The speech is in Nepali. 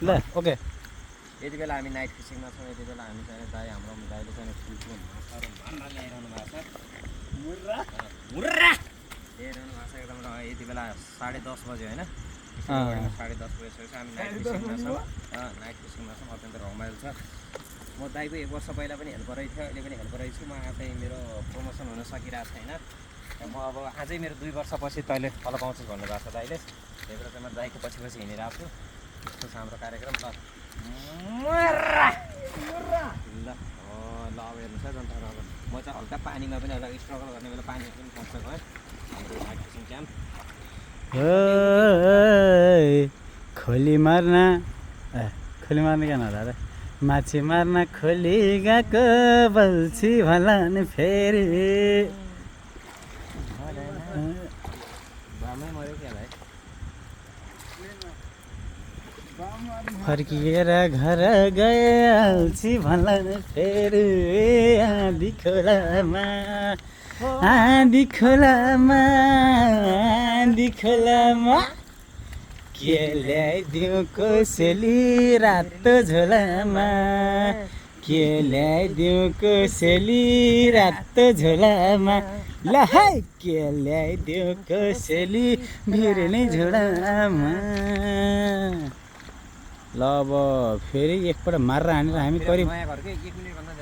ल ओके यति बेला हामी नाइट फिसिङमा छौँ। यति बेला हामी चाहिँ दाइ हाम्रो दाइले चाहिँ ठुल्ठुलो माछाहरू मार्न ल्याइरहनु भएको छ। मुर्रा ल्याइरहनु भएको छ एकदम। र यति बेला 10:30 बज्यो होइन, 10:30 बजिसकेपछि हामी नाइट फिसिङमा छौँ। नाइट फिसिङमा छौँ, अत्यन्त रमाइलो छ। म दाइको 1 वर्ष पहिला पनि हेल्परै थियो, अहिले पनि हेल्परै छु। म चाहिँ मेरो प्रमोसन हुन सकिरहेको छैन। म अब अझै मेरो 2 वर्षपछि तैँले फल पाउँछस् भन्नुभएको छ दाइले। त्यही भएर चाहिँ म दाइको पछि हिँडिरहेको छु। यस्तो छ हाम्रो कार्यक्रम। ल ल ल अब हेर्नुहोस् है जनताहरू, अब म चाहिँ हल्का पानीमा पनि एउटा स्ट्रगल गर्ने बेला पानी पनि पस्छ गएँ हाम्रो नाइट फिसिङ क्याम्प। खोली मार्न खोली मार्न क्या नहोला र माछी मार्न खोली गएको बल्छी भलन फेरि बामै मऱ्यो क्या भाइ। फर्किएर घर गए अल्छी भलन फेरि आँधी खोलामा आँधी खोलामा आँधी खोलामा के ल्याइदिउँ कोसेली रातो झोलामा के ल्याइदिउँ कोसेली रातो झोलामा ल है के ल्याइदिउँ कोसेली भिर्ने झोलामा। ल अब फेरि एकपल्ट मारेर हानेर हामी करिब नयाँ घरकै 1 मिनटभन्दा